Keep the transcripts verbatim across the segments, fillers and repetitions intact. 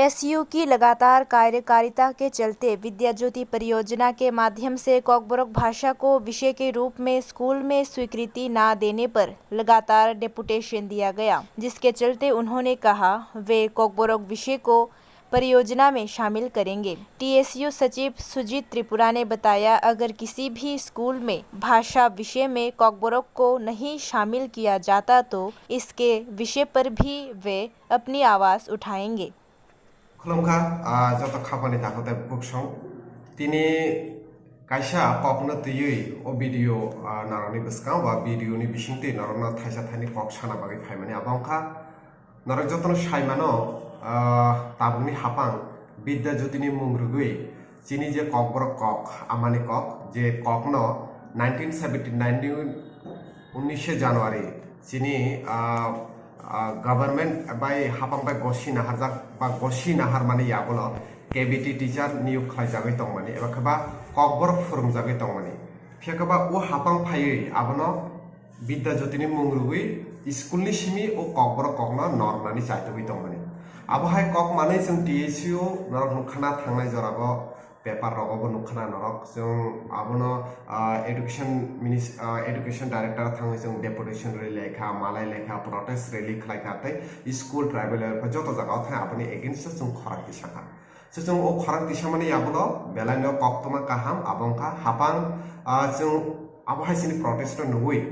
एसयू की लगातार कार्यकारिता के चलते विद्या ज्योति परियोजना के माध्यम से कॉकबोरोक भाषा को विषय के रूप में स्कूल में स्वीकृति ना देने पर लगातार डेपुटेशन दिया गया, जिसके चलते उन्होंने कहा वे कॉकबोरोक विषय को परियोजना में शामिल करेंगे। टीएसयू सचिव सुजीत त्रिपुरा ने बताया, अगर किसी भी स्कूल में भाषा विषय में कॉकबोरोक को नहीं शामिल किया जाता तो इसके विषय पर भी वे अपनी आवाज़ उठाएंगे। Khulumkha, ah, joto khapani takhuk tei bukhuk song. Tini kaisa kokno twiwi o video, ah, norokni bwskango ba video ni bisingtwi norokno thaisa thaini kok sana bagwi phaimani abo wngkha. Norok jotono saimano, ah, tabukni hapang Bidya Jyotini mung rwgwi chini je kokborok kok, amani kok, je kokno nineteen seventy nine ni unnishe January chini, ah, ah, government bai hapang bai gosi naharjak ba gosi naharmani yagulo K B T teacher niyok khlaijagwi tongmani eba khe ba kokborok phwrwngjagwi tongmani. Phiya khe ba o hapang phaiwi abono Bidya Jyotini mung rwgwi school ni simi o kokborok kokno nornani chaitugwi tongmani. Abo hai kok manwi chwng T S U norok nukkhana thangnai jorao paper rogo bo nukkhana norok chwng abono, ah, education minis-, ah, education director thangwi chwng deputation rally laikha, malai laikha, protest rally khlaikha tei school tribal area joto jagao thang aboni against o chwng khorang tisakha. Chwng o khorang tisamani yagulo belai no koktwma kaham abo wngkha hapang, ah, chwng abo hai chini protest no nugwi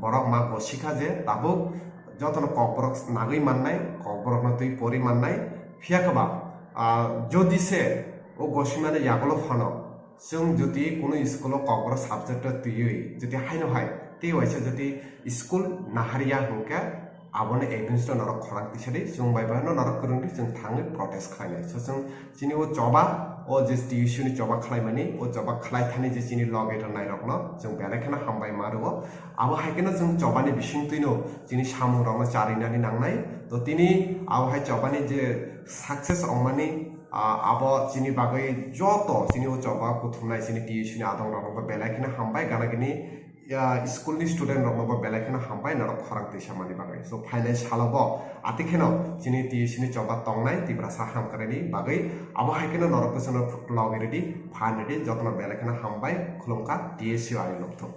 borok ma gosikha je tabuk jotono kokborok nagwi mannai, kokborokno twi pori mannai, phiya khe ba, ah, jodi se o gosimani yagulo phano chwng jodi kunu school o kokborok subject o twiwi jodi haino hai tei waisa jodi school naharya hwnkhe aboni against o norok khorang tisadi chwng bai bai no norok kwrwngdi chwng thangwi protest khlainai. So chwng chini o choba o je T S U ni choba khlaimani o choba khlaithani je chini loge rwnairokno chwng belai kheno hambai ma rwo. Abo hai kheno chwng chobani bisingtwino chini samungrokno charinani nangnai. To tini abo hai chobani je success ongmani, ah, abo chini bagwi joto chini o choba kuthumnai chini T S U ni adongrokno belai kheno hambai gana gini, ah, school ni student rokno bo belai kheno hambai norok khorang twi samani bagwi. So phainai salo bo ati kheno chini T S U ni choba tongnai Tiprasa Hamkrai ni bagwi abo hai kheno norok bwsano logi rwdi, phan rwdi, jotono belai kheno hambai khulumkha T S U ani nokthung.